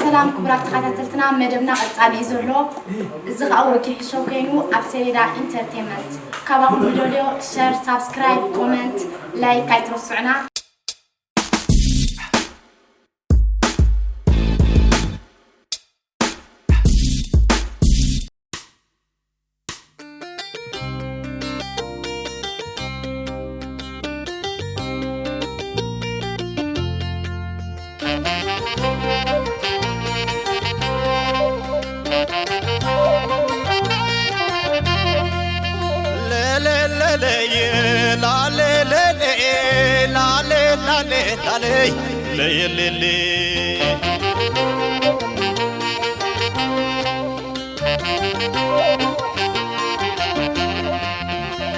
ሰላም ክቡራት ተኸታተልትና፣ መደብና ቀጻሊ እዩ ዘሎ። እዚ ኸኣ ወጊሕ ሾው ኮይኑ ኣብ ሰሌዳ ኢንተርቴንመንት። ካባኹም ንደልዮ ሸር፣ ሳብስክራይብ፣ ኮመንት፣ ላይክ ኣይትረስዑና። ለለለለየ፣ ላለለለ፣ ላለ፣ ላለ፣ ላለይ፣ ለየለለ።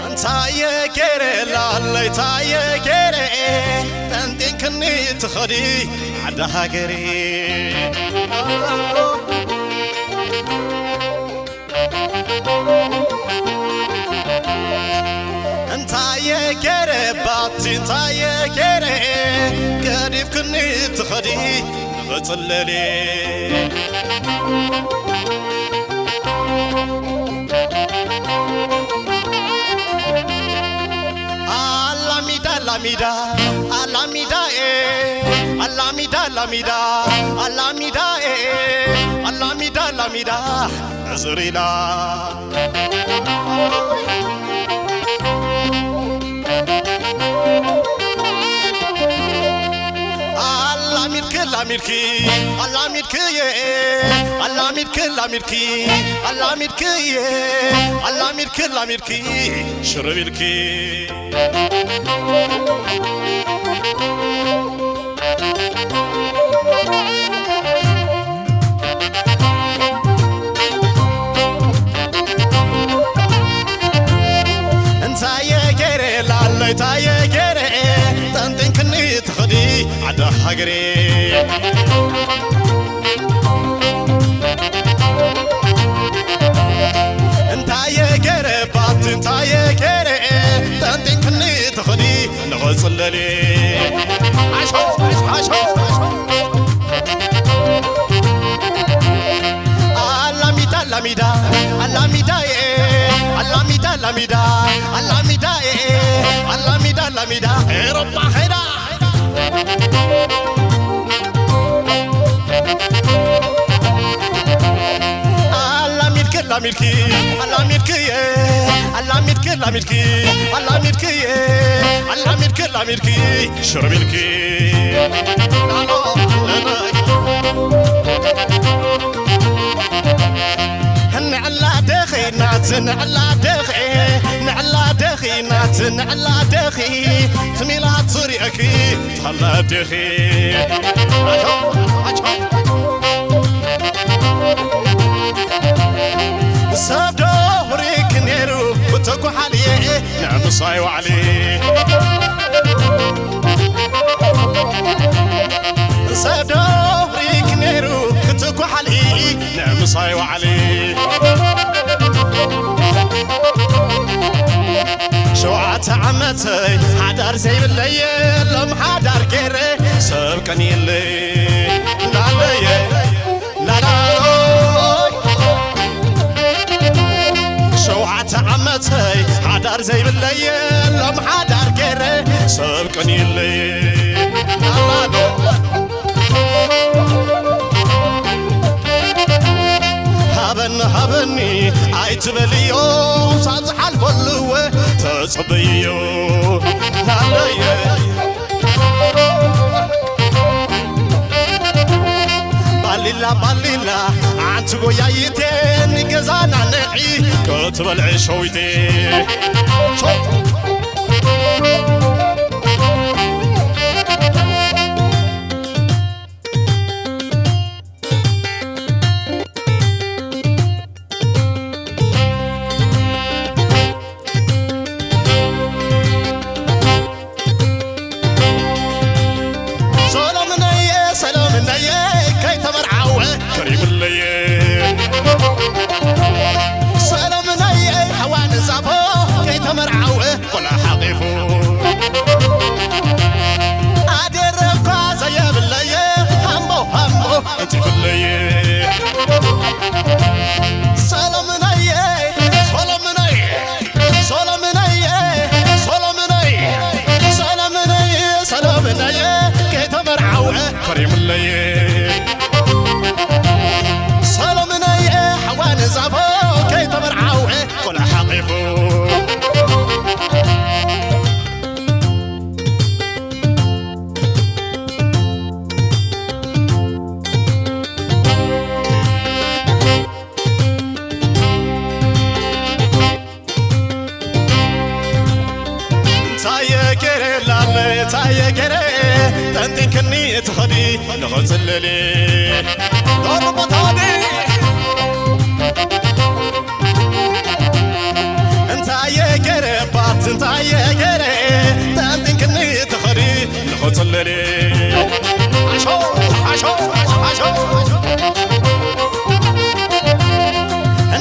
እንታየ ገይረ ላለይ፣ ታየ ገይረ፣ ጠንጢንክኒ ትኸዲ ዓዲ ሃገሬ። እንታየ ገይረ ባቲ፣ እንታየ ገይረ፣ ገዲፍክኒ ትኸዲ ንኽጽለሊ። ኣላሚዳ፣ ኣላሚዳ፣ ኣላሚዳ፣ ኤ፣ ኣላሚዳ፣ ኣላሚዳ፣ ኣላሚዳ፣ ኤ፣ ኣላሚዳ፣ ኣላሚዳ፣ ዕዝር ኢላ። ኣላሚድኪ፣ ኣላሚድኪ፣ ኣላሚድክየ፣ ኣላሚድኪ፣ ኣላሚድኪ፣ ኣላሚድክየ፣ ኣላሚድኪ፣ ኣላሚድኪ፣ ሽርብ ኢልኪ። እንታየ ገይረ ላለይ፣ ታየ ገይረ፣ ጠንጢንክኒ ትኸዲ ዓዲ ሃገሬ። እንታየ ገይረ ባቲ፣ እንታየ ገይረ፣ ጠንጢንክኒ ትኸዲ ንኽጽለሊ። ዓሾ፣ ዓሾ፣ ዓሾ። ኣላሚዳ፣ ኣላሚዳ፣ ኣላሚዳ፣ ኤ፣ ኣላሚዳ፣ ኣላሚዳ፣ ኣላሚዳ፣ ኤ፣ ኣላሚዳ፣ ኣላሚዳ፣ ኤሮጳ ኸይዳ። ኣላሚድኪ፣ ኣላሚድኪ፣ ኣላሚድኪ፣ ኣላሚድኪ፣ ኣላሚድኪ፣ ኣላሚድኪ፣ ኣላሚድኪ፣ ኣላሚድኪ፣ ሽርብ ኢልኪ። ንዕላ ደኺ ናት፣ ንዕላ ደኺ፣ ንዕላ ደኺ ናት፣ ንዕላ ደኺ፣ ትሚላ ትሪእኪ፣ ተሃላ ደኺ። ኣጆ፣ ኣጆ። ሰብ ዶ ሪክ ነይሩ ብተኳሓልየ፣ ንዕምሳይ ዋዕሊ። ሰብ ዶ ሪክ ነይሩ ክትኳሓሊ፣ ንዕምሳይ ዋዕሊ። ሸውዓተ ዓመተይ ሓዳር ዘይብለየ፣ ሎም ሓዳር ገይረ ሰብ ቀንየለይ። ላለየ፣ ላላሎይ። ሸውዓተ ዓመተይ ሓዳር ዘይብለየ፣ ሎም ሓዳር ገይረ ሰብ ቀንየለይ። ላላሎ። ሃበኒ ሃበኒ ኣይትበልዮ፣ ሳብ ዝሓልፈሉ ተጽበይዮ። ላለየ። ባሊላ ባሊላ፣ ሓንቲ ጎያይቴ፣ ንገዛና ንዒ ክትበልዒ ሸዊቴ። ሰሎምነየ፣ ሰሎምነየ፣ ከይተመርዓወ ከሪምለየ። ሰሎምነየ፣ ሓዋ ንዛፎ ከይተመርዓወ ሰሎምናየ፣ ሰሎምናየ፣ ሰሎምናየ፣ ሰሎምናየ፣ ሰሎምናየ፣ ሰሎምናየ፣ ከይተመርዓወ ከሪምለየ። ሰሎምናየ፣ ሓዋ ንዛፎ ከይተመርዓወ ቆልዓ ሓቂፉ። እንታይ ገይረ ላለ፣ እንታይ ገይረ ጠንጢንክኒ ትኸዲ ንኽጽልሊ ዶሮ ቦታኒ። እንታይ ገይረ ባት፣ እንታይ ገይረ ጠንጢንክኒ ትኸዲ ንኽጽልሊ። ሓሾ፣ ሓሾ፣ ሓሾ።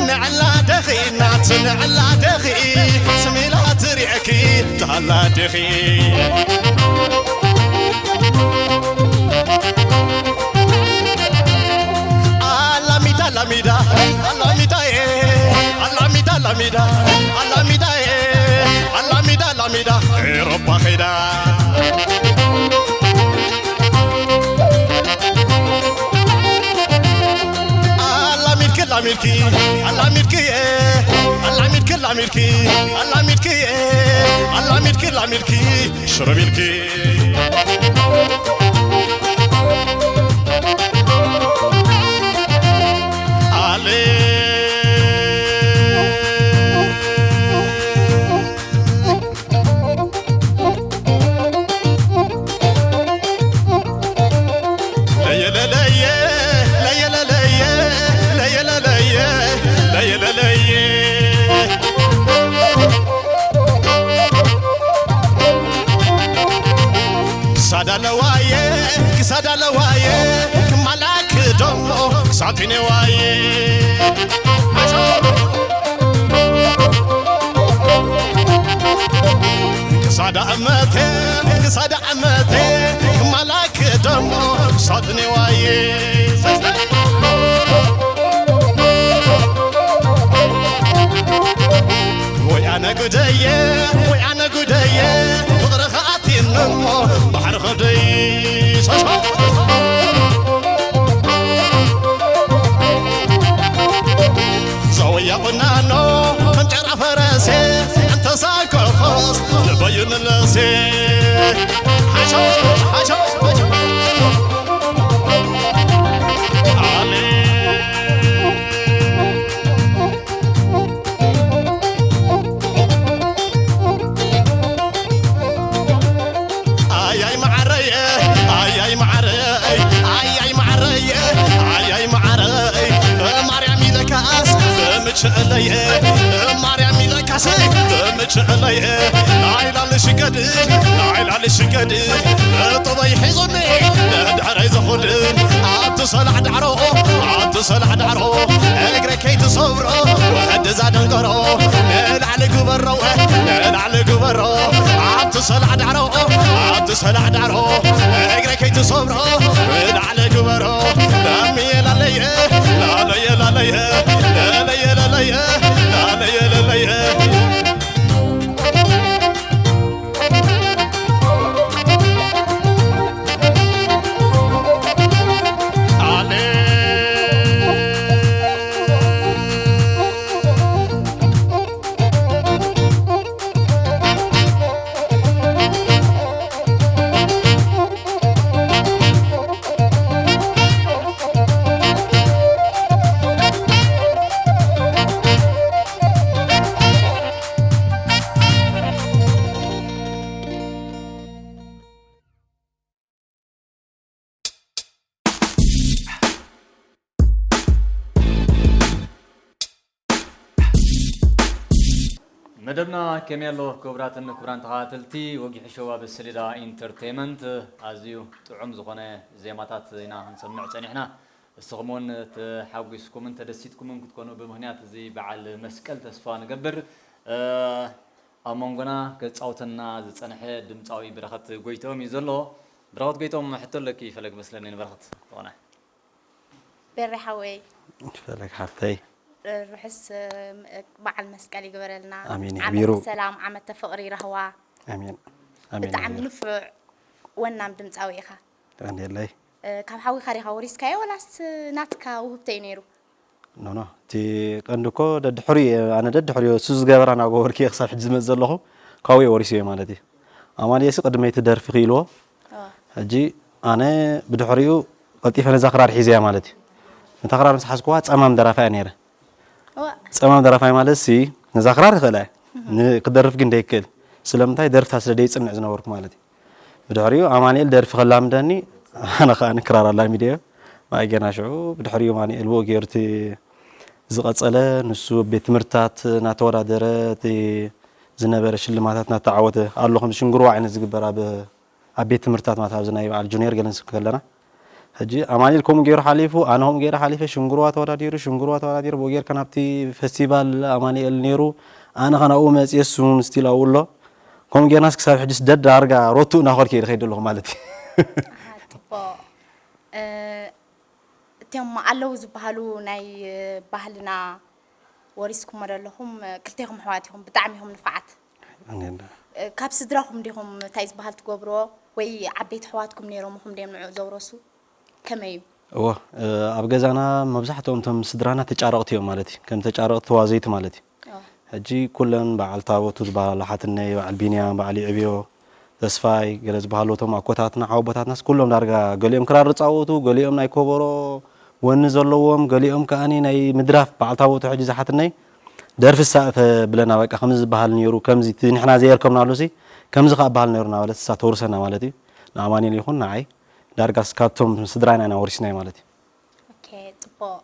ንዕላ ደኺ ናት፣ ንዕላ ደኺ ስሚላ ትሪእኪ ታላ ደኺ። ኣላሚዳ፣ ኣላሚዳ፣ ኣላሚዳ፣ ኣላሚዳ፣ ኣላሚዳ፣ ኣላሚዳ፣ ኣላሚዳ፣ ኣላሚዳ፣ ኤሮፓ ኸይዳ። ኣላሚድኪ፣ ኣላሚድኪ፣ ኣላሚድኪ፣ ኣላሚድኪ፣ ኣላሚድኪ፣ ኣላሚድኪ፣ ኣላሚድኪ፣ ኣላሚድኪ፣ ሽሮ ቢልኪ። ኣሌ ለየለለየ፣ ለየለለየ፣ ለየለለየ፣ ለየለለየ። ክሳዳ ለዋየ፣ ክሳዳ ለዋየ፣ ክማላክ ደሞ ክሳቲኔዋየ። ክሳዳ እመቴ፣ ክሳዳ እመቴ፣ ክማላክ ደሞ ክሳቲኔዋየ። ወይ ኣነ ጉደየ፣ ወይ ኣነ ጉደየ፣ ፍቕርኻ ኣትየኒ እሞ ባሕሪ ኸደይ። ሶሶ። ዘወያ ቁናኖ ከም ጨራ ፈረሴ፣ እንተሳንከኾስ ልበዩ ንለሴ። ሓሾ፣ ሓሾ፣ ሓሾ። ኣሌ። ኣያይ መዓረይ፣ ኣያይ መዓረይ፣ ኣያይ መዓረይ፣ ኣያይ መዓረይ፣ ማርያም ኢለካስ ብምችእለይ፣ ማርያም ኢለካስ ብምችእለይ፣ ናይ ላሊ ሽገድ፣ ናይ ላሊ ሽገድ፣ ጥበይ ሒዙኒ ንድሕረይ ዝኹድ፣ ኣብቲ ሰላዕ ዳዕሮ፣ ኣብቲ ሰላዕ ዳዕሮ፣ እግረ ከይትሰብሮ፣ ወዲ እዛ ደንቀሮ፣ ንላዕሊ ግበሮ፣ ንላዕሊ ግበሮ፣ ኣብቲ ሰላዕ ዳዕሮ፣ ኣብቲ ሰላዕ ዳዕሮ፣ እግረ ከይትሰብሮ፣ ንላዕሊ ግበሮ፣ ላምየ ላለየ፣ ላለየ ላለየ፣ ላለየ ላለየ፣ ላለየ ላለየ። መደብና ከመይ ኣሎ? ክቡራትን ክቡራን ተኸታተልቲ ወጊሑ ሸው ኣብ ሰሌዳ ኢንተርቴይመንት ኣዝዩ ጥዑም ዝኾነ ዜማታት ኢና ክንሰምዕ ጸኒሕና። እስኹም እውን ተሓጒስኩምን ተደሲትኩምን ክትኮኑ ብምኽንያት እዚ በዓል መስቀል ተስፋ ንገብር። እ፣ ኣብ መንጎና ከጻውተና ዝጸንሐ ድምጻዊ በረኸት ጎይትኦም እዩ ዘሎ። በረኸት ጎይትኦም፣ ሕቶ ኣለኪ ፈለግ መስለኒ ንበረኸት ዝኾነ። ቤሬ ሓወይ፣ ፈለግ ሓፍተይ። ርሑስ በዓል መስቀል ይግበረልና። ኣሜን ዓመተ ይሕቢሩ። ሰላም፣ ዓመተ ፍቕሪ፣ ራህዋ። ኣሜን ኣሜን ብጣዕሚ ይሕቢሩ። ንፉዕ ወናም ድምፃዊ ኢኻ። ቀንየለይ። ካብ ሓዊኻ ዲኻ ወሪስካዮ ወላስ ናትካ ውህብቶ እዩ ነይሩ? ኖ ኖ፣ እቲ ቀንዲ እኮ ደድሕሪ እየ፣ ኣነ ደድሕሪ እሱ ዝገበራ እናገበርኩ እየ ክሳብ ሕጂ ዝመፅእ ዘለኹ። ካብኡ እየ ወሪሰዮ ማለት እዩ። ኣማንኤሲ ቅድመይ እቲ ደርፊ ክኢልዎ። ሕጂ ኣነ ብድሕሪኡ ቀልጢፈ ነዛ ክራር ሒዘያ ማለት እዩ። ነታ ክራር ምስ ሓዝኩዋ ፀማም ደራፋይ እየ ነይረ። እዋ፣ ፀማም ደራፋይ ማለት ሲ ነዛ ክራር ይኽእላ እየ። ን- ክደርፍ ግን ደይክእል። ስለምንታይ ደርፍታ ስለ ደይፅንዕ ዝነበርኩ ማለት እዩ። ብድሕሪኡ ኣማንኤል ደርፊ ከላምደኒ ኣነ ከዓ ንክራር ኣላሚደዮ። ማእጌና ሽዑ ብድሕሪኡ ኣማንኤል ብኡ ገይሩ እቲ ዝቐፀለ ንሱ ቤት ትምህርትታት እናተወዳደረ እቲ ዝነበረ ሽልማታት እናተዓወተ ኣሎ። ከም ሽንግርዋ ዓይነት ዝግበር ኣብ ኣብ ቤት ትምህርትታት ማለት ኣብዚ ናይ በዓል ጁኒየር ገለ ንስብ ከለና ሕጂ ኣማኒኤል ከምኡ ገይሩ ሓሊፉ፣ ኣነ ከምኡ ገይረ ሓሊፈ። ሽንግርዋ ተወዳዲሩ፣ ሽንግርዋ ተወዳዲሩ፣ ብኡ ጌርካ ናብቲ ፈስቲቫል ኣማኒኤል ነይሩ። ኣነ ከ ናብኡ መፅየ፣ እሱ እውን ስቲል ኣብኡ ኣሎ። ከምኡ ጌርናስ ክሳብ ሕጂ ስደድ ዳርጋ ሮቱ እናኸድኩ እየ ዝኸይድ ዘለኹ ማለት እዩ። ኣሃ፣ ፅቡቕ። እ፣ እቶም ኣለዉ ዝበሃሉ ናይ ባህልና ወሪስኩሞ ዘለኹም ክልቴኹም ኣሕዋት ኢኹም፣ ብጣዕሚ ኢኹም ንፋዓት። ካብ ስድራኹም ዲኹም እንታይ ዝበሃል ትገብርዎ ወይ ዓበይቲ ኣሕዋትኩም ነይሮምኹም ድዮም ንዕኡ ዘውረሱ? ከመይ እዩ? እወ፣ ኣብ ገዛና መብዛሕትኦም እቶም ስድራና ተጫረቕቲ እዮም ማለት እዩ። ከም ተጫረቕቲ ተዋዘይቲ ማለት እዩ። ሕጂ ኩለን በዓል ታቦቱ ዝበሃላ ሓትነይ፣ በዓል ቢንያም፣ በዓል ይዕብዮ፣ ተስፋይ ገለ ዝበሃሉ እቶም ኣኮታትና ሓወቦታትናስ ኩሎም ዳርጋ ገሊኦም ክራር ዝፃወቱ፣ ገሊኦም ናይ ኮበሮ ወኒ ዘለዎም፣ ገሊኦም ከኣኒ ናይ ምድራፍ በዓል ታቦቱ ሕጂ ዝሓትነይ ደርፊ ሳእፈ ብለና በቃ ከምዚ ዝበሃል ነይሩ፣ ከምዚ እቲ ንሕና ዘየርከብናሉ ሲ ከምዚ ከኣ በሃል ነይሩ እናበለት እሳ ተውርሰና ማለት እዩ። ንኣማኒኤል ይኹን ንዓይ ዳርጋስ ካብቶም ስድራና ኢና ወሪስናዮ ማለት እዩ። ኦኬ፣ ጽቡቕ።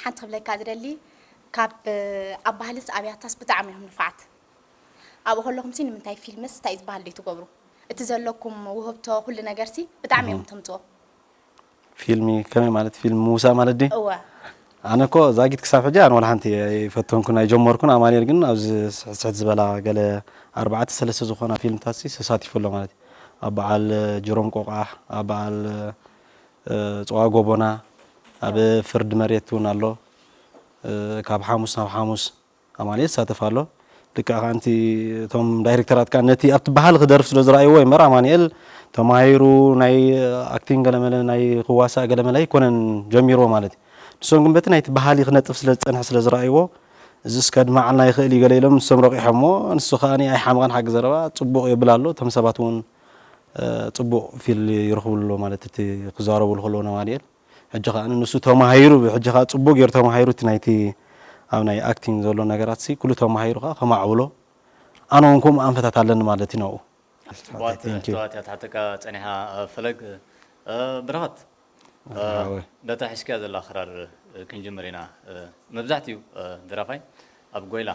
ሓንቲ ክብለካ ዝደሊ ካብ ኣብ ባህልስ ኣብያታስ ብጣዕሚ እዮም ንፋዓት። ኣብኡ ከለኹም ሲ ንምንታይ ፊልምስ እንታይ ዝበሃል ዶ ትገብሩ? እቲ ዘለኩም ውህብቶ ኩሉ ነገር ሲ ብጣዕሚ እዮም ተምጽኦ። ፊልሚ ከመይ ማለት ፊልም ምውሳእ ማለት ድዩ? እወ። ኣነ እኮ ዛጊት ክሳብ ሕጂ ኣነ ወላ ሓንቲ ኣይፈተንኩን ኣይጀመርኩን። ኣማኒኤል ግን ኣብዚ ስሕት ዝበላ ገለ ኣርባዕተ ሰለስተ ዝኾና ፊልምታት ሲ ተሳቲፉ ኣሎ ማለት እዩ። ኣብ በዓል ጅሮም ቆቋሕ፣ ኣብ በዓል እ፣ ፅዋ ጎቦና፣ ኣብ ፍርድ መሬት እውን ኣሎ። እ፣ ካብ ሓሙስ ናብ ሓሙስ ኣማኒኤል ይሳተፍ ኣሎ። ልክዕ ከኣ እንቲ እቶም ዳይሬክተራት ከኣ ነቲ ኣብቲ ባህሊ ክደርፍ ስለ ዝረኣይዎ እምበር ኣማኒኤል ተማሂሩ ናይ ኣክቲንግ ገለመለ ናይ ክዋሳእ ገለመለ ኣይኮነን ጀሚርዎ ማለት እዩ። ንሶም ግን በቲ ናይቲ ባህሊ ክነጥፍ ስለ ዝጸንሐ ስለ ዝረኣይዎ እዚ እስከ ድማዓልና ይኽእል እዩ ገለ ኢሎም ንሶም ረቂሖሞ ንሱ ከኣ ኣይሓመቐን ሓቂ ዘረባ ጽቡቕ የብል ኣሎ። እቶም ሰባት እውን እ፣ ጽቡቕ ፊል ይረኽብሉ ኣለዉ ማለት እቲ ክዛረብሉ ከለዉ ነማንኤል ሕጂ ከኣ ንሱ ተማሂሩ ሕጂ ከኣ ጽቡቕ ገይሩ ተማሂሩ እቲ ናይቲ ኣብ ናይ ኣክቲንግ ዘሎ ነገራት ሲ ኩሉ ተማሂሩ ከኣ ከማዕብሎ ኣነ እውን ከምኡ ኣንፈታት ኣለኒ ማለት እዩ ናብኡ። ጽቡቓት ሕቶታት እያ ትሓተካ ጸኒሓ። ፈለግ፣ ብርሃት፣ ነታ ሒዝካያ ዘላ ክራር ክንጅምር ኢና። መብዛሕትኡ ደራፋይ ኣብ ጎይላ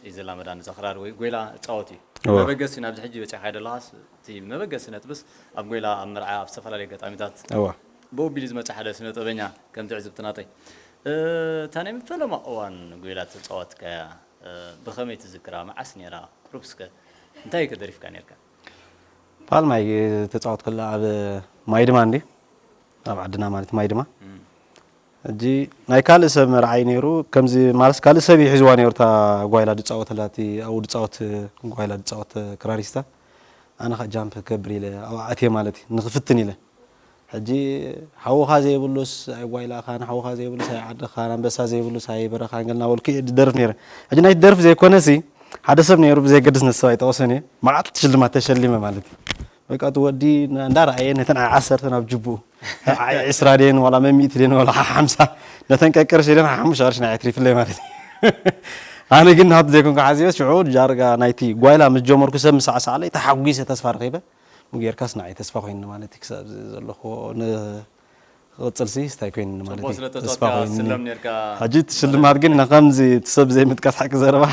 እዩ ዝላመዳ ነዛ ክራር ወይ ጎይላ እፃወት እዩ። መበገሲ ናብዚ ሕጂ በፂሕካዮ ዘለኻስ እቲ መበገሲ ነጥብስ ኣብ ጎይላ ኣብ መርዓ ኣብ ዝተፈላለዩ ኣጋጣሚታት ብኡ ኣቢሉ ዝመፀ ሓደ ስነ ጥበበኛ ከም ትዕዝብቲ ናተይ እታ ናይ ፈለማ እዋን ጎይላ ተፃወትካያ ብኸመይ ትዝክራ? መዓስ ነይራ? ቁሩብ እስከ እንታይ እዩ ከ ደሪፍካ ነርካ? ፓልማይ ተፃወት ከላ ኣብ ማይድማ እንዲ ኣብ ዓድና ማለት ማይድማ ሕጂ ናይ ካልእ ሰብ መርዓይ ነይሩ ከምዚ ማለት ካልእ ሰብ እዩ ሒዝዋ ነይሩ እታ ጓይላ ድፃወተላ እቲ ኣብኡ ድፃወት ጓይላ ድፃወት ክራሪስታ ኣነ ከዓ ጃምፕ ክገብር ኢለ ኣብኣ ኣትየ ማለት እዩ ንክፍትን ኢለ ሕጂ ሓውኻ ዘይብሉስ ኣይጓይላኻን ሓውኻ ዘይብሉስ ኣይዓድኻን ኣንበሳ ዘይብሉስ ኣይበረኻን ገልና ወልኩ እየ ድደርፍ ነይረ ሕጂ ናይቲ ደርፊ ዘይኮነሲ ሓደ ሰብ ነይሩ ብዘየገድስ ነሰብ ኣይጠቐሶን እየ መዓት ሽልማት ተሸሊመ ማለት እዩ በቃ እቲ ወዲ እንዳረኣየ ነተን ዓሰርተ ናብ ጅቡኡ ዕስራ ደን ዋላ መሚእቲ ደን ዋላ ሓምሳ ነተን ቀቅርሽ ደን ሓሙሽተ ቅርሽ ናይ ትሪፍለይ ማለት እዩ ኣነ ግን ናቱ ዘይኮንኩ ሓዚበ ሽዑ ጃርጋ ናይቲ ጓይላ ምስ ጀመርኩ ሰብ ምሳዕሳዕለይ ተሓጒሰ ተስፋ ረኺበ ጌርካስ ንዓይ ተስፋ ኮይኒ ማለት እዩ ክሳብ ዘለኹ ክቕፅል ሲ ስታይ ኮይኒ ማለት እዩ ተስፋ ኮይኒ ሕጂ እቲ ሽልማት ግን ንከምዚ እቲ ሰብ ዘይምጥቃስ ሓቂ ዘረባ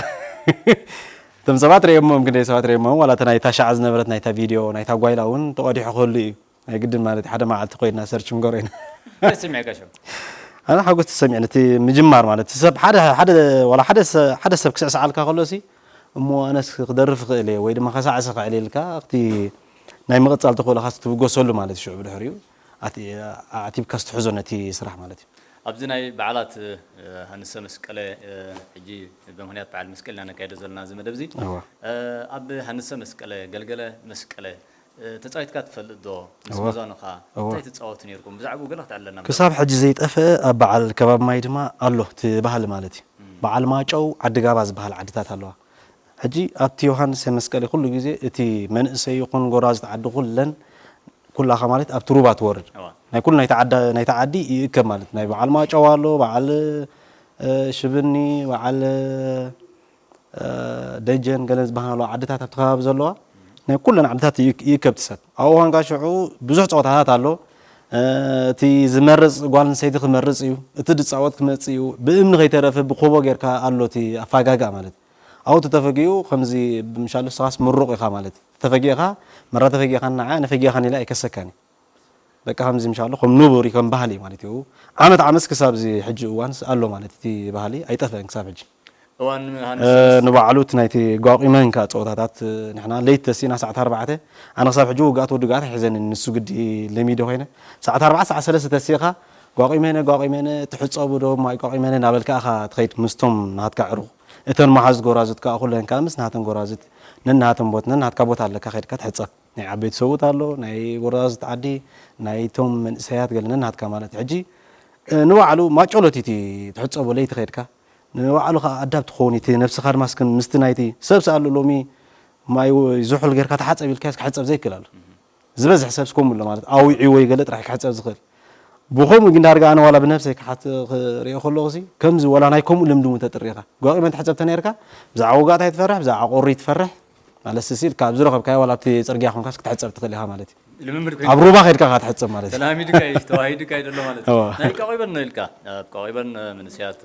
እቶም ሰባት ርእየሞም ክንደይ ሰባት ርእየሞም ዋላ እታ ናይታ ሻዕ ዝነበረት ናይታ ቪድዮ ናይታ ጓይላ እውን ተቐዲሑ ክህሉ እዩ ናይ ግድን ማለት ሓደ መዓልቲ ኮይና ሰርች ንገሮ ኢና ስሚዕካ ሸ ኣነ ሓጎስ ተሰሚዕኒ እቲ ምጅማር ማለት ሰብ ሓደ ሓደ ዋላ ሓደ ሰብ ክስዕስዓልካ ከሎ ሲ እሞ ኣነስ ክደርፍ ክእል እየ ወይ ድማ ከሳዕሲ ክእል ኢልካ እቲ ናይ ምቕጻል ተኽእሎኻ ትብገሰሉ ማለት ሽዑ ብድሕሪኡ ኣቲ-፣ ኣዕቲብካ ዝትሕዞ ነቲ ስራሕ ማለት እዩ። ኣብዚ ናይ በዓላት ሃንሰ መስቀለ፣ ሕጂ ብምኽንያት በዓል መስቀል ኢና ነካይዶ ዘለና እዚ መደብ እዚ። ኣብ ሃንሰ መስቀለ፣ ገልገለ መስቀለ ተፃዊትካ ትፈልጥ ዶ? ምስ መዛኑኻ እንታይ ትፃወቱ ነይርኩም? ብዛዕባኡ ገለ ክተዕልለና። ክሳብ ሕጂ ዘይጠፍአ ኣብ በዓል ከባቢ ማይ ድማ ኣሎ እቲ ባህሊ ማለት እዩ። በዓል ማጨው ዓዲ ጋባ ዝበሃል ዓድታት ኣለዋ። ሕጂ ኣብቲ ዮሃንስ መስቀል ኩሉ ግዜ እቲ መንእሰይ ይኹን ጎራዙት ዓዲ ኩለን ኩላኻ ማለት ኣብቲ ሩባ ትወርድ ናይ ኩሉ ናይቲ ዓዲ ይእከብ ማለት ናይ በዓል ማጨው ኣሎ በዓል ሽብኒ በዓል ደጀን ገለ ዝበሃሉ ዓድታት ኣብቲ ከባቢ ዘለዋ ናይ ኩለን ዓድታት ይእከብ እቲ ሰብ ኣብኡ ኳንካ ሽዑ ብዙሕ ፀወታታት ኣሎ እቲ ዝመርፅ ጓል ኣንስተይቲ ክመርፅ እዩ እቲ ዝፃወት ክመፅእ እዩ ብእምኒ ከይተረፈ ብኮቦ ጌርካ ኣሎ እቲ ኣፋጋግኣ ማለት ኣብኡ ተተፈጊኡ ከምዚ ብምሻሉ ንስኻስ ምሩቕ ኢኻ ማለት ተፈጊእኻ መራ ተፈጊእኻ ንዓ ነፈጊእኻን ኢለ ኣይከሰካን እዩ በቃ ከምዚ ምሻሉ ከም ንቡር እዩ ከም ባህሊ ማለት እዩ ዓመት ዓመት ክሳብ እዚ ሕጂ እዋን ኣሎ ማለት እቲ ባህሊ ኣይጠፍአን ክሳብ ሕጂ እዋን ንባዕሉ እቲ ናይቲ ጓቂመን ከኣ ፀወታታት ንሕና ለይቲ ተሲእና ሰዓት ኣርባዕተ ኣነ ክሳብ ሕጂ ውግኣት ወዲ ግኣት ኣይሕዘንን ንሱ ግዲ ለሚዶ ኮይነ ሰዓት ኣርባዕተ ሰዓት ሰለስተ ተሲእኻ ጓቂመነ ጓቂመነ ትሕፀቡ ዶ ማይ ጓቂመነ እናበልካ ኢኻ ትኸይድ ምስቶም ናትካ ዕሩቕ እተን መሓዙት ጎራዙት ከኣ ኩለን ከኣ ምስ ናተን ጎራዙት ነናተን ቦት ነናትካ ቦታ ኣለካ ከይድካ ትሕፀብ ናይ ዓበይቲ ሰብኡት ኣሎ ናይ ጎራዙት ዓዲ ናይቶም መንእሰያት ገለ ነናትካ ማለት ሕጂ ንባዕሉ ማጮሎት እቲ ትሕፀቦ ለይቲ ከይድካ ንባዕሉ ከዓ ኣዳብ ትኸውን እቲ ነብስኻ ድማ ምስቲ ናይቲ ሰብ ሰኣሉ ሎሚ ማይ ዝሑል ጌርካ ተሓፀብ ኢልካስ ክሕፀብ ዘይክእል ኣሎ ዝበዝሕ ሰብስ ከምኡ ኣሎ ማለት ኣውዒዎ ገለ ጥራሕ ክሕፀብ ዝኽእል ብኸምኡ ግን ዳርጋ ኣነ ዋላ ብነብሰይ ክሓት ክሪኦ ከለኹ ሲ ከምዚ ዋላ ናይ ከምኡ ልምዲ እውን ተጥሪኻ ጓቒመ ተሕፀብተ ነርካ ብዛዕባ ውጋእታ ይትፈርሕ ብዛዕባ ቁሪ ይትፈርሕ ማለት ሲ ኢልካ ኣብ ዝረኸብካዮ ዋላ ኣብቲ ፅርግያ ኮንካስ ክትሕፀብ ትኽእል ኢኻ ማለት እዩ ልምምድ ኮይኑ ኣብ ሩባ ከድካ ኢኻ ትሕፀብ ማለት እዩ ተላሚድካ እዩ ተዋሂድካ እዩ ዘሎ ማለት እዩ ናይ ቋቒበን ነው ኢልካ ኣብ ቋቒበን መንእሰያት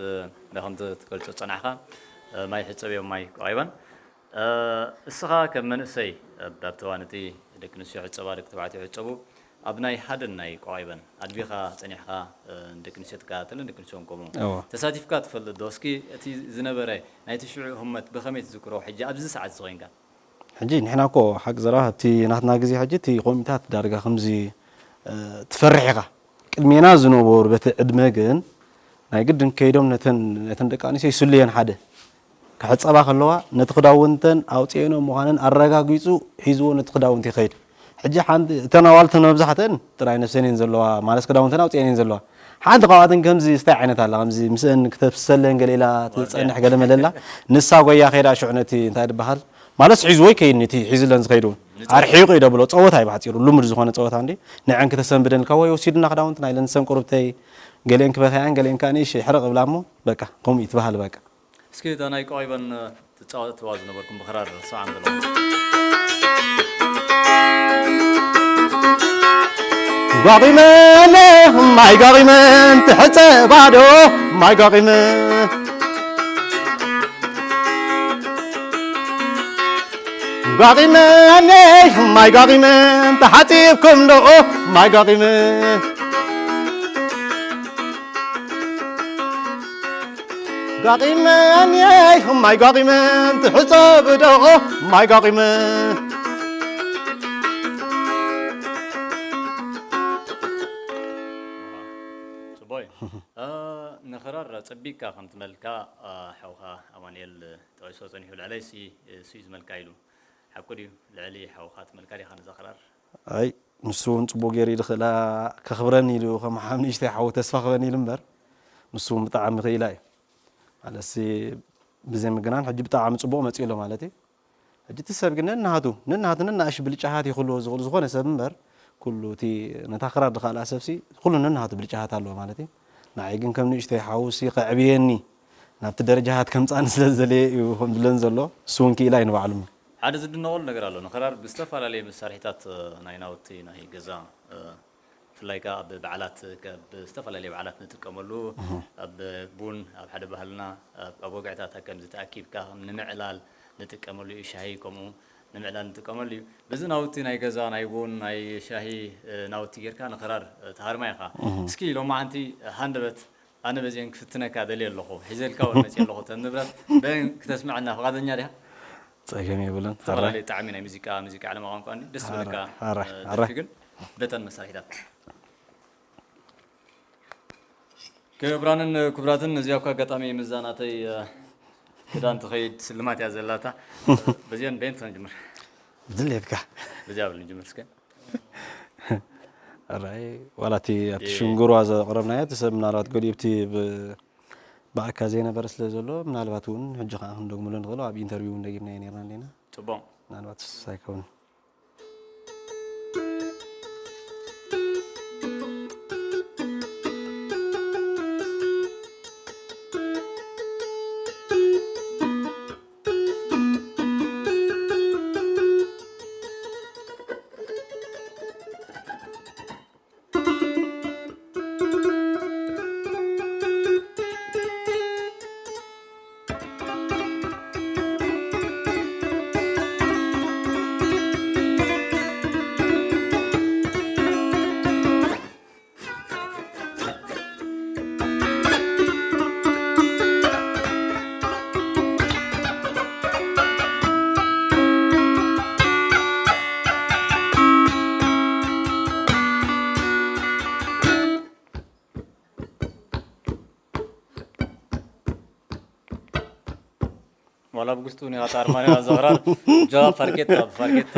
ከምቲ ትገልፆ ፀናሕካ ማይ ሕፀብ እዮም ማይ ቋቒበን እስኻ ከም መንእሰይ ኣብቲ እዋን እቲ ደቂ ኣንስትዮ ሕፀባ ደቂ ተባዕትዮ ሕፀቡ ኣብ ናይ ሃደን ናይ ቆቓይበን ኣድቢኻ ፀኒሕኻ ንደቂ ኣንስትዮ ትከታተልን ደቂ ኣንስትዮ እውን ከምኡ ተሳቲፍካ ትፈልጥ ዶ? እስኪ እቲ ዝነበረ ናይቲ ሽዑ ህሞት ብኸመይ ትዝክሮ ሕጂ ኣብዚ ሰዓት እዚ ኮይንካ? ሕጂ ንሕና እኮ ሓቂ ዘረባ ኣብቲ ናትና ግዜ ሕጂ እቲ ኮሚታት ዳርጋ ከምዚ ትፈርሕ ኢኻ ቅድሜና ዝነበሩ በቲ ዕድመ ግን ናይ ግድን ከይዶም ነተን ነተን ደቂ ኣንስትዮ ይስልየን ሓደ ክሕፀባ ከለዋ ነቲ ክዳውንተን ኣውፅኤንኦ ምዃነን ኣረጋጊፁ ሒዝዎ ነቲ ክዳውንቲ ይኸይድ። ሕጂ ሓንቲ እተን ኣዋልድ እተን መብዛሕትአን ጥራይ ነብሰን እየን ዘለዋ ማለት ክዳውንተን ኣውፅኤን እየን ዘለዋ። ሓንቲ ካብኣተን ከምዚ ስታይ ዓይነት ኣላ ከምዚ ምስአን ክተብሰለን ገለ ኢላ ትፀንሕ ገለ መለ ኣላ ንሳ ጎያ ከይዳ ሽዑ ነቲ እንታይ ዝበሃል ማለትስ ሒዝዎ ይከይድ ነቲ ሒዝለን ዝኸይድ እውን ኣርሒቑ እዩ ደብሎ ፀወታ እዩ ብሓፂሩ ልሙድ ዝኾነ ፀወታ እንዲ ንዐን ክተሰንብደን እልካ ወይ ወሲድና ክዳውንትና ኢለን ንሰን ቁርብተይ ገሊአን ክበኽያን ገሊአን ከዓ ንእሽተይ ሕርቕ ይብላ እሞ በቃ ከምኡ እዩ እቲ ባህሊ በቃ። እስኪ እታ ናይ ቆይበን ትፃወትዋ ዝነበርኩም ብክራር ስምዓና ዘለኹም። ጓቒመን ማይ ጓቒመን ትሕፀባ ዶ ማይ ጓቒመ ጓቒመ ኣነይ ማይ ጓቒመ ተሓፂብኩም ዶ ማይ ጓቒመ ጓቒመ ኣንየይ ማይ ጓቒመ ትሕፀብ ዶ ማይ ጓቒመ ፅቡቅ እዩ። ንኽራር ፀቢቅካ ከም ትመልካ ሓውኻ ኣማንኤል ጠቒሶ ፀኒሑ ልዕለይ ሲ እሱ እዩ ዝመልካ ኢሉ ሓቁ ድዩ ልዕሊ ሓውኻ ትመልካ ዲኻ ነዛ ክራር ኣይ ንሱ እውን ፅቡቅ ገይሩ ይድኽእላ ከኽብረኒ ኢሉ ከም ሓም ንእሽተይ ሓው ተስፋ ክበኒ ኢሉ እምበር ንሱ እውን ብጣዕሚ ክኢላ እዩ ማለትሲ ብዘይ ምግናን ሕጂ ብጣዕሚ ፅቡቅ መፂኡ ኣሎ ማለት እዩ ሕጂ እቲ ሰብ ግን ነናሃቱ ነናሃቱ ነናእሽ ብልጫሃት ይኽልዎ ዝኽእሉ ዝኾነ ሰብ እምበር ኩሉ እቲ ነታ ክራር ዝኻልኣ ሰብሲ ኩሉ ነናሃቱ ብልጫሃት ኣለዎ ማለት እዩ ንዓይ ግን ከም ንእሽተይ ሓውሲ ከዕብየኒ ናብቲ ደረጃሃት ከምፃኒ ስለ ዝደለየ እዩ ከም ዝብለን ዘሎ እሱ እውን ክኢላ እዩ ንባዕሉ ሓደ ዝድነቐሉ ነገር ኣሎ። ንክራር ብዝተፈላለየ መሳርሒታት ናይ ናውቲ ናይ ገዛ ብፍላይ ከዓ ኣብ በዓላት ኣብ ዝተፈላለየ በዓላት ንጥቀመሉ ኣብ ቡን ኣብ ሓደ ባህልና ኣብ ወግዕታት ከምዚ ተኣኪብካ ንምዕላል ንጥቀመሉ እዩ። ሻሂ ከምኡ ንምዕላል ንጥቀመሉ እዩ። በዚ ናውቲ ናይ ገዛ ናይ ቡን ናይ ሻሂ ናውቲ ጌርካ ንክራር ትሃርማ ኢኻ። እስኪ ሎማዓንቲ ሃንደበት ኣነ በዚአን ክፍትነካ ደልየ ኣለኹ ሒዘልካ እውን መፅየ ኣለኹ እተን ንብረት በን ክተስምዐና ፍቓደኛ ዲኻ? ፀገም የብሉን። ዝተፈላለዩ ጣዕሚ ናይ ሙዚቃ ሙዚቃ ዓለማ ቋንቋ እንዲ ደስ ዝብለካ ደርፊ ግን በተን መሳርሒታት ክቡራንን ክቡራትን፣ እዚኣ እኳ ኣጋጣሚ ምዛ ናተይ ክዳን ትኸይድ ስልማት እያ ዘላታ። በዚአን በየን ትንጅምር? ድሌትካ በዚያ ብል ንጅምር እስከ። ራይ ዋላ እቲ ኣብቲ ሽንጉርዋ ዘቕረብናዮ እቲ ሰብ ምናልባት ገሊኡ ብቲ ብኣካ ዘይነበረ ስለ ዘሎ ምናልባት እውን ሕጂ ከዓ ክንደግምሉ ንኽእሎ ኣብ ኢንተርቪው እውን ደጊምናዮ ነርና ኣለና። ጽቡቕ። ምናልባት ሱስ ኣይከውን። ዋላ ብጉስጡ ኒኻ ታርማኒ ዘቕራር ጃ ፋርኬታ ፋርኬታ።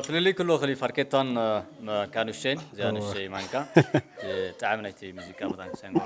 ፍልልይ ክሎ ክሊ ፋርኬታን ካኑሸን እዚኣ ንሸይ ማንካ ጣዕሚ ናይቲ ሙዚቃ መታን ክሰንጎ።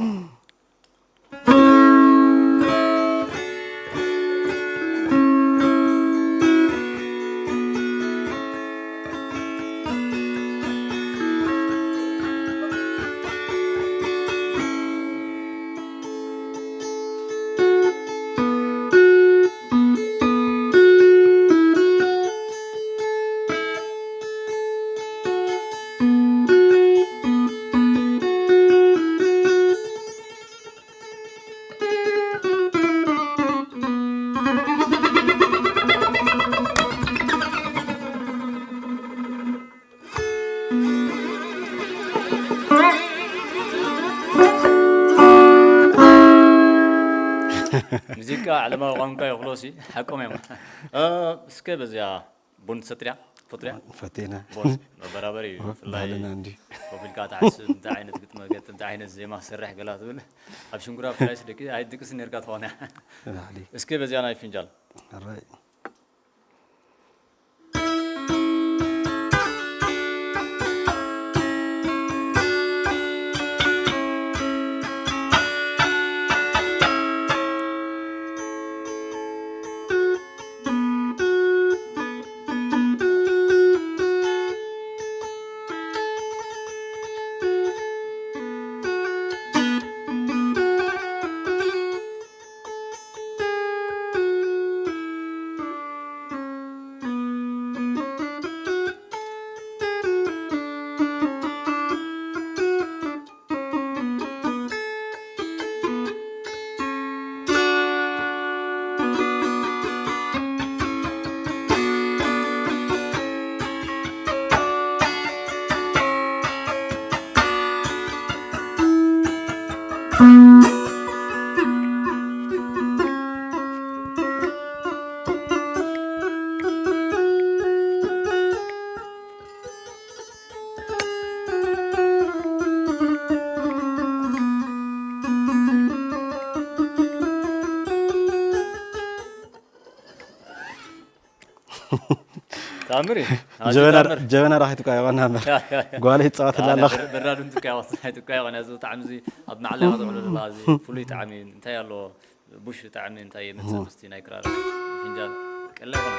ሙዚቃ ዓለማዊ ቋንቋ ይኽሎሲ ሓቆም እዮም። እስከ በዚያ ቡን ትሰትርያ ትፈትርያ? ፈቴና ቦስ መበራበሪ እዩ። ብፍላይ ባህልና እንዲ ኮፍ ኢልካ ትሓስብ እንታይ ዓይነት ግጥመ ገጥ እንታይ ዓይነት ዜማ ክሰርሕ ገላ ትብል ኣብ ሽንጉራ ብፍላይ ደቂ ኣይትድቅስ ነርካ ትኾን እያ። ላዕሊ እስከ በዚያ ናይ ፍንጃል ራይ ታምሪ ጀበና ራኺት እኳ ይቐና እምበር ጓለይ ትፃወትላ ኣለኹ። በራዱ እንትካ ይወስድ ኣይትካ ይቐና እዚ ጣዕሚ እዚ ኣብ ማዕላ ኢኻ ዘዕሎ ዘለኻ እዚ ፍሉይ ጣዕሚ እዩ። እንታይ ኣለዎ ቡሽ ጣዕሚ እንታይ የምፅእ ምስቲ ናይ ክራር ፍንጃል ቀላ ይኾና።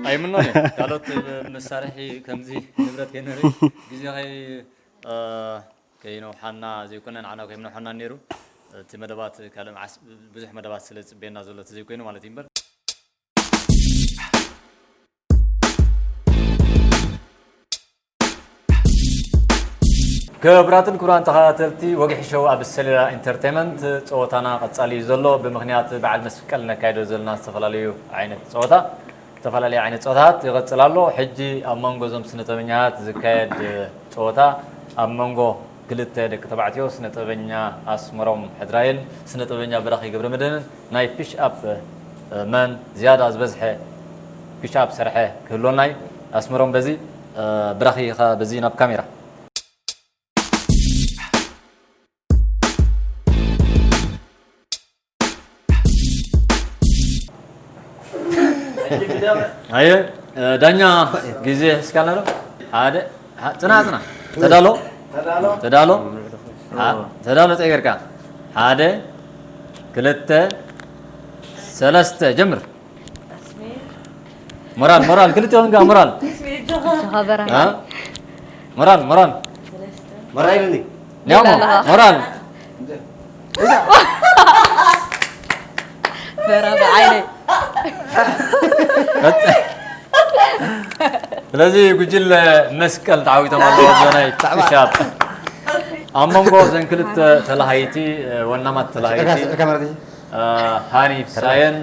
ኣይምኖ ካልኦት መሳርሒ ከምዚ ንብረት ከይንርኢ ግዜ ከይ ከይነውሓና ዘይኮነ ንዓና ከይነውሓና ነይሩ። እቲ መደባት ካልእ መዓስ ብዙሕ መደባት ስለ ዝፅበየና ዘሎ እቲ ዘይኮይኑ ማለት እዩ እምበር። ክቡራትን ክቡራን ተኸታተልቲ ወግሒ ሸው ኣብ ሰሌዳ ኢንተርቴይመንት ፀወታና ቀፃሊ እዩ ዘሎ። ብምኽንያት በዓል መስቀል ነካይዶ ዘለና ዝተፈላለዩ ዓይነት ፀወታ ዝተፈላለዩ ዓይነት ፀወታት ይቐፅል ኣሎ። ሕጂ ኣብ መንጎ እዞም ስነጥበበኛታት ዝካየድ ፀወታ ኣብ መንጎ ክልተ ደቂ ተባዕትዮ ስነጥበበኛ ኣስመሮም ሕድራይን ስነጥበበኛ ብራኺ ገብረመድህንን ናይ ፒሽ ኣፕ መን ዝያዳ ዝበዝሐ ፒሽ ኣፕ ሰርሐ ክህልወና እዩ። ኣስመሮም በዚ ብራኺ ኢኻ በዚ ናብ ካሜራ። ኣየ ዳኛ ግዜ ሒዝካልና ዶ? ሓደ ጽና ጽና ተዳሎ ተዳሎ ተዳሎ ጸገርካ ሓደ ክልተ ሰለስተ ጀምር። ሞራል ሞራል ክልተ ወንጋ ሞራል ሞራል ሞራል ሞራል ሞራል ስለዚ ጉጅለ መስቀል ተዓዊቶም ኣለዉ። ዘናይ ክሻብ ኣብ መንጎ ዘን ክልተ ተላሃይቲ ወናማት ተላሃይቲ ሃኒ ፍሳየን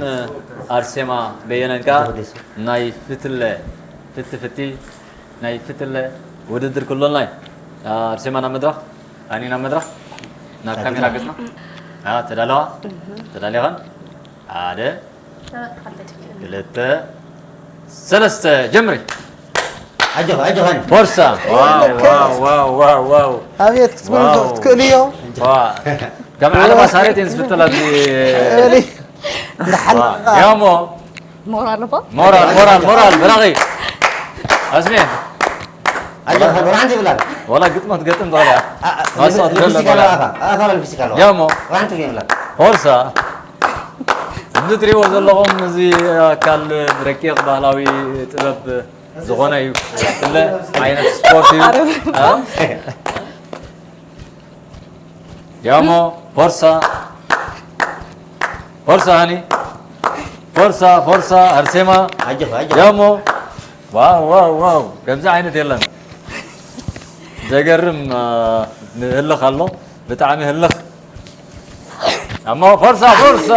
ኣርሴማ በየነን ከኣ ናይ ፍትለ ፍትፍቲ ናይ ፍትለ ውድድር ክህልወና እዩ። ኣርሴማ ናብ መድረኽ፣ ሃኒ ናብ መድረኽ፣ ናብ ካሜራ ገጽና። ተዳለዋ? ተዳሊኸን? ሓደ ክልተ ሰለስተ ጀምሪ። ኣጆኻ ኣጆኻ። ቦርሳ ዋው ዋው ዋው ዋው ዋው። ኣቤት ክትብሉ ትክእሉ እዮ። ዋ ከም ዓለባ ሳሬት እየን ዝፍተላ። እሊ። እንዳሓል። ያሞ ሞራል ኣለዎ። ሞራል ሞራል ሞራል ብራኺ ኣስሜ ኣጆኻ ብራንት ይብላል። ወላ ግጥሞ ትገጥም ትኽእል እያ። ማስዋት ፊስቲካል ኣኻ ኣኻ ፊስቲካል ያሞ ብራንት ይብላል። ቦርሳ እዚ ትሪእዎ ዘለኹም እዚ ኣካል ረቂቕ ባህላዊ ጥበብ ዝኾነ እዩ። ኩለ ዓይነት ስፖርት እዩ። ያሞ ፎርሳ ፎርሳ ሃኒ ፎርሳ ፎርሳ ኣርሴማ ያሞ ዋው ዋው ዋው ከምዚ ዓይነት የለን። ዘገርም ህልኽ ኣሎ ብጣዕሚ ህልኽ። ኣሞ ፎርሳ ፎርሳ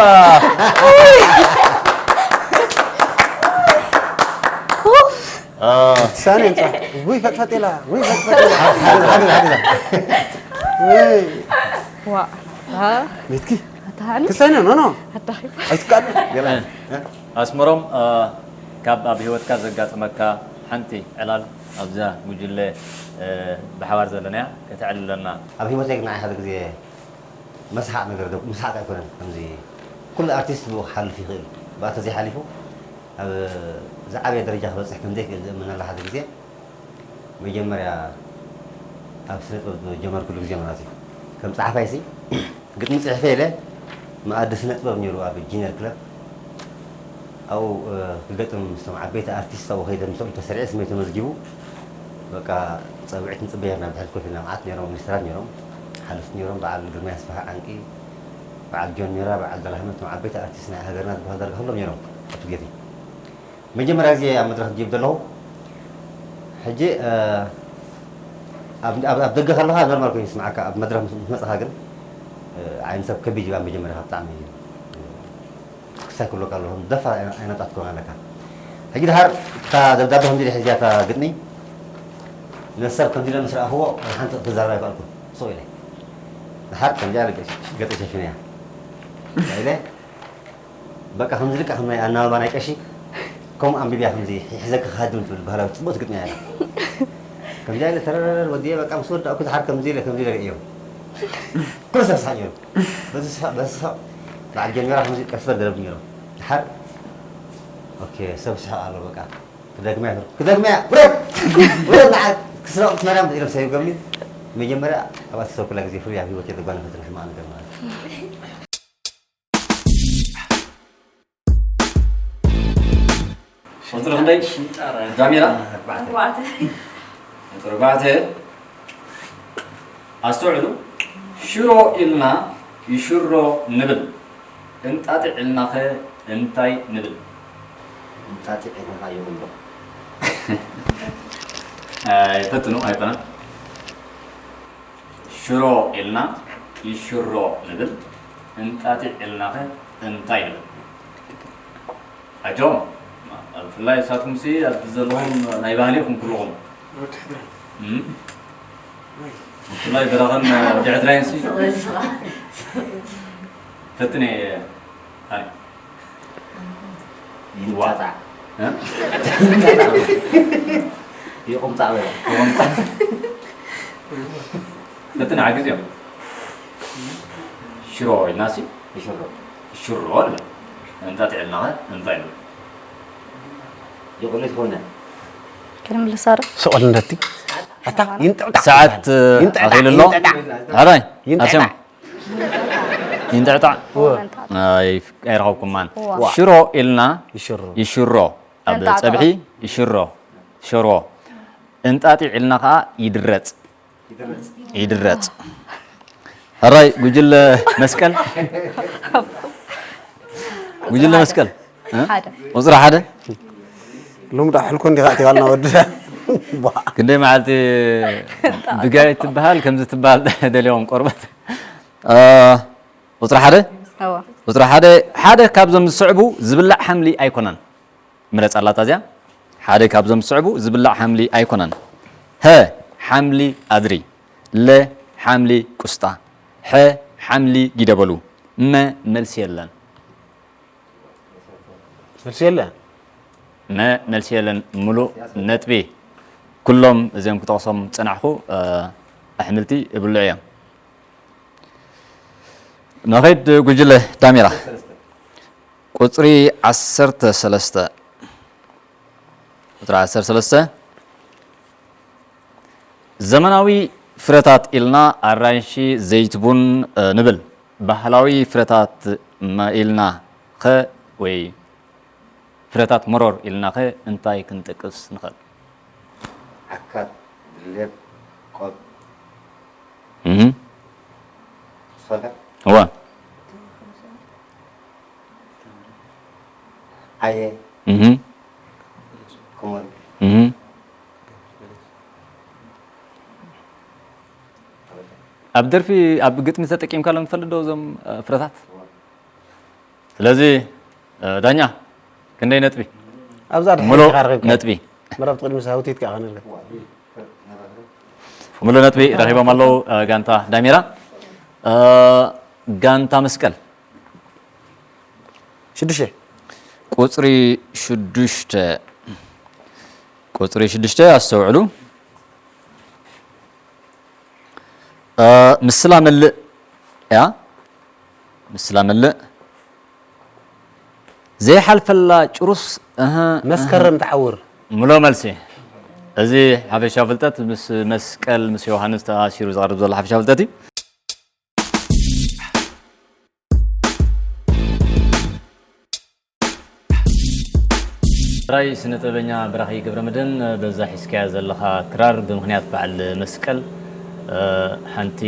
ሳኔ እንጻ ውይ ፈጥፈጥ ኢላ ውይ ፈጥፈጥ ኢላ። ሓቢብ ሓቢብ ሓቢብ ውይ ዋ ዋ ቤትኪ ኣታሃኒ ክሳኔ ኖ ኖ ኣታሂ ኣይትቃል ገላ ኣስመሮም ካብ ኣብ ህይወትካ ዘጋጠመካ ሓንቲ ዕላል ኣብዛ ጉጅለ ብሓባር ዘለናያ ከተዕልለና ኣብ ህይወተይ ግን ሓደ ግዜ መስሓቕ ነገር ዶ ምስሓቕ ኣይኮነን ከምዚ ኩሉ ኣርቲስት ብኡ ክሓልፍ ይኽእል ብኣተ ዘይሓሊፉ ኣብ ዝዓበየ ደረጃ ክበፅሕ ከም ዘይክእል ዝእምነላ ሓደ ግዜ መጀመርያ ኣብ ስነ ጥበብ ዝጀመርኩሉ ግዜ ማለት እዩ ከም ፀሓፋይ ሲ ግጥሚ ፅሕፈ ኢለ መኣዲ ስነ ጥበብ ነይሩ ኣብ ጂነር ክለብ ኣብኡ ክገጥም ምስቶም ዓበይቲ ኣርቲስት ኣብኡ ከይደ ምስኦም ተሰሪዐ ስመይ ተመዝጊቡ በቃ ፀብዒት ንፅበ ኔርና ብድሕሪት ኮፍ ኢልና መዓት ኔሮም ሚኒስተራት ኔሮም ሓለፍቲ ኔሮም በዓል ግርማይ ኣስፍሃ ዓንቂ በዓል ጆን ሜራ በዓል ደላህመት እቶም ዓበይቲ ኣርቲስት ናይ ሃገርና ዝበሃሉ ዳርጋ ኩሎም ኔሮም ኣብቲ ግዜ መጀመርያ ግዜ ኣብ መድረኽ ክጅብ ዘለኹ ሕጂ ኣብ ደገ ከለኻ ኖርማል ኮይኑ ይስምዓካ ኣብ መድረኽ ምስ መፅኻ ግን ዓይኒ ሰብ ከቢድ ይባ መጀመርያ ብጣዕሚ ክሳይ ክብለካ ኣለኹ ደፋር ኣይነጣት ክኾን ኣለካ ሕጂ ድሓር እታ ደብዳቤ ከምዚ ኢለ ሒዝያ እታ ግጥሚ ነሰብ ከምዚ ኢለ ምስ ረኣኽዎ ሓንቲ ክዛረብ ኣይከኣልኩን ስቕ ኢለ ድሓር ከምዚኣ ገፀ ሸፊነያ ኢለ በቃ ከምዚ ልክዕ ከም ናይ ኣናብባ ናይ ቀሺ ከምኡ ኣንቢብያ ከምዚ ሒዘኪ ክሃድም ትብል ባህላዊ ፅቡቅ ትግጥምያ እያ ከምዚኣ ኢለ ተረረረር ወዲየ በቃ ምስ ወዳእኩ ዝሓር ከምዚ ኢለ ከምዚ ኢለ ርእዮም ኩሉ ሰብ ስሓቅ ነይሩ በዚ ስሓቅ በዚ ስሓቅ በዓል ጀሚራ ከምዚ ቀስ በል ገለብ ነይሮም ድሓር ኦኬ ሰብ ስሓቅ ኣሎ በቃ ክደግምያ ክደግምያ ውረድ ውረድ ንዓል ክስረቕ ትመርያም ኢሎም ሰይብ ገምኒ መጀመርያ ኣብኣ ተሰብኩላ ግዜ ፍሉይ ኣብ ህይወት የደጓነ ፈትና ሕማቕ ነገር ማለት ቁፅሪ ክንደይ? ሽንጣራ። ዳሜራ? ኣርባዕተ። ኣርባዕተ። ቁፅሪ ኣርባዕተ። ኣስተውዕሉ። ሽሮ ኢልና ይሽሮ ንብል። እንጣጢዕ ኢልናኸ እንታይ ንብል? እንጣጢዕ ኢልናኻ ይቕሎ። ኣይፈትኑ ኣይኮነን። ሽሮ ኢልና ይሽሮ ንብል። እንጣጢዕ ኢልናኸ እንታይ ንብል? ኣጆም፣ ብፍላይ ንሳትኩም ሲ ኣብዚ ዘለኹም ናይ ባህሊ ኢኹም ኩልኹም። እም? ብፍላይ በረኸን ወዲ ዕድራይን ሲ ፈትነ ታኒ። ይንጣጣዕ። እ? ይቑምጣዕ በለ። ፈትነ ሓግዝ እዮም። ሽሮ ኢልና ሲ ይሽሮ። ሽሮ ንብል። እንጣጢዕ ኢልናኸ እንታይ ንብል? ይቕሎ ይኾነ። ክንምልሳ ዶ? ስቕ በል እንደቲ። ኣታ ይንጥዕጣዕ። ሰዓት ይንጥዕጣዕ፣ ኣኺሉ ኣሎ። ይንጥዕጣዕ። ሕራይ፣ ይንጥዕጣዕ። ኣስዮም። ይንጥዕጣዕ። እወ። ኣይ፣ ኣይረኸብኩማን። እወ። ሽሮ ኢልና ይሽሮ። ይሽሮ። ኣብ እንጣጥዖ። ጸብሒ ይሽሮ። ሽሮ። እንጣጢዕ ኢልና ኸኣ ይድረጽ። ይድረጽ። ሕራይ ጉጅለ መስቀል። ጉጅለ መስቀል። እ? ሓደ። ቁጽሪ ሓደ። ሎሚ ዳ ሕልኮ እንዲኻ ኣትይዋልና ወዲ። ቧ። ክንደይ መዓልቲ ብጋይ ትበሃል ከምዚ ትበሃል ደልዮም ቆርበት። እ፣ ቁጽሪ ሓደ። እወ። ቁጽሪ ሓደ፣ ሓደ ካብዞም ዝስዕቡ ዝብላዕ ሓምሊ ኣይኮነን። ምረጽ ኣላታ እዚኣ። ሓደ ካብዞም ዝስዕቡ ዝብላዕ ሓምሊ ኣይኮነን። ሀ፣ ሓምሊ ኣድሪ። ለ፣ ሓምሊ ቁስጣ። ሐ፣ ሓምሊ ጊደበሉ። መ፣ መልሲ የለን። መልሲ የለን። መ፣ መልሲ የለን። ሙሉእ ነጥቢ። ኩሎም እዚኦም ክጠቕሶም ዝጸናሕኩ፣ እ፣ ኣሕምልቲ ይብልዑ እዮም። ንኸይድ ጉጅለ ዳሜራ። ቁጽሪ ዓሰርተ ሰለስተ። ቁጽሪ ዓሰርተ ሰለስተ። ዘመናዊ ፍረታት ኢልና ኣራንሺ፣ ዘይትቡን፣ እ፣ ንብል። ባህላዊ ፍረታት መ-፣ ኢልና ኸ ወይ ፍረታት መሮር ኢልና ኸ እንታይ ክንጠቅስ ንኽእል? ዓካት፣ ድሌት፣ ቆብ። እህ። ሶዳ። እወ። ዓየ። እህ። ኮሞሪ። እህ። ኣብ ደርፊ፣ ኣብ ግጥሚ ተጠቂምካሎም ትፈልጥ ዶ እዞም፣ እ፣ ፍረታት? ስለዚ፣ እ፣ ዳኛ፣ ክንደይ ነጥቢ? ኣብዛ ድሕሪት ሙሉእ ኢኻ ረኺብካ። ነጥቢ። መረብ ቅድሚ ሳውቲት ከኣ ክንርከብ። ሙሉእ ነጥቢ ረኺቦም ኣለዉ፣ እ፣ ጋንታ ዳሜራ። እ፣ ጋንታ መስቀል። ሽዱሽተ። ቁጽሪ ሽዱሽተ። ቁጽሪ ሽዱሽተ ኣስተውዕሉ። እ፣ ምስላ መልእ እያ። ምስላ መልእ። ዘይሓልፈላ ጭሩስ፣ እህ፣ መስከረም ትዓውር። ሙሉእ መልሲ። እዚ ሓፈሻዊ ፍልጠት ምስ መስቀል፣ ምስ ዮሃንስ ተኣሲሩ ዝቐርብ ዘሎ ሓፈሻዊ ፍልጠት እዩ። ጥራይ ስነ ጥበበኛ በራኺ ገብረመድህን፣ በዛ ሒዝካያ ዘለኻ ክራር ብምኽንያት በዓል መስቀል፣ እ፣ ሓንቲ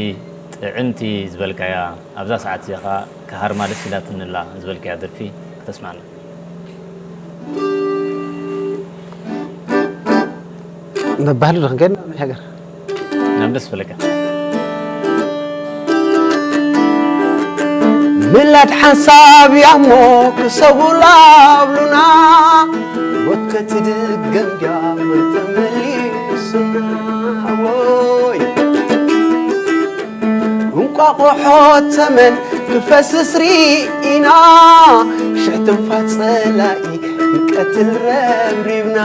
ጥዕምቲ ዝበልካያ፣ ኣብዛ ሰዓት እዚኣ ኸኣ ክሃርማ ደስ ኢላትኒ ኣላ ዝበልካያ ደርፊ ክተስምዓና። ነባህሉ ዶ ክንከድ ናብ ናይ ሃገር? ናብ ደስ በለካ። ምላድ ሓንሳብ እያ እሞ ክሰቡ ላብሉና፣ ሞት ከትድገም ድያ ሞት ተመሊሱና። ኣዎይ፣ እንቋቑሖ ተመን ክፈስስ ርኢና፣ ሽሕ ትንፋስ ጸላኢ ክንቀትል ረብሪብና።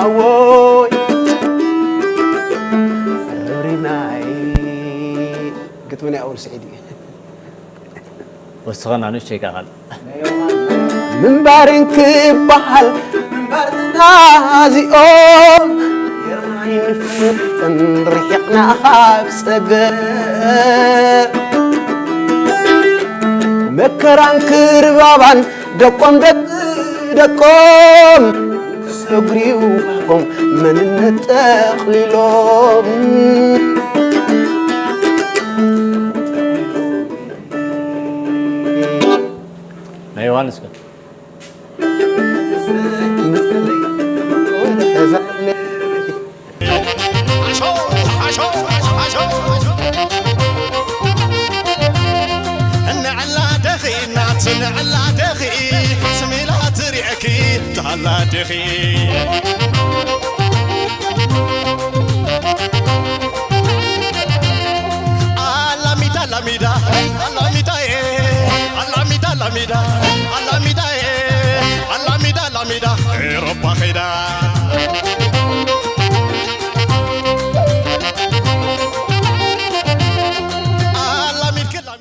ኣዎይ፣ ረብሪብና። ግጥሚ ናይ ኣወል ስዒድ እዩ። ወስኸና ንእሽተይ ከኣ ካልእ። ምንባርን ክበሃል ምንባር ተናዚኦም፣ ጌርና ይንፍጥን ርሒቕና ካብ ጸገም። መከራን ክርባባን ደቆም ደቂ ደቆም፣ እግሪው መንነት ጠቕሊሎም ናይ ዮሃንስ ከ ንዕላ ደኺ እናት ንዕላ ደኺ ስሚላ ትሪዕኪ ትሃላ ደኺ ኣላሚዳ ኣላሚዳ ኣላሚዳ ኣላሚዳ ኣላሚዳ ኣላሚዳ ኣላሚዳ ኣላሚዳ ኤሮፓ ኸይዳ ኣላሚድ ክላሚ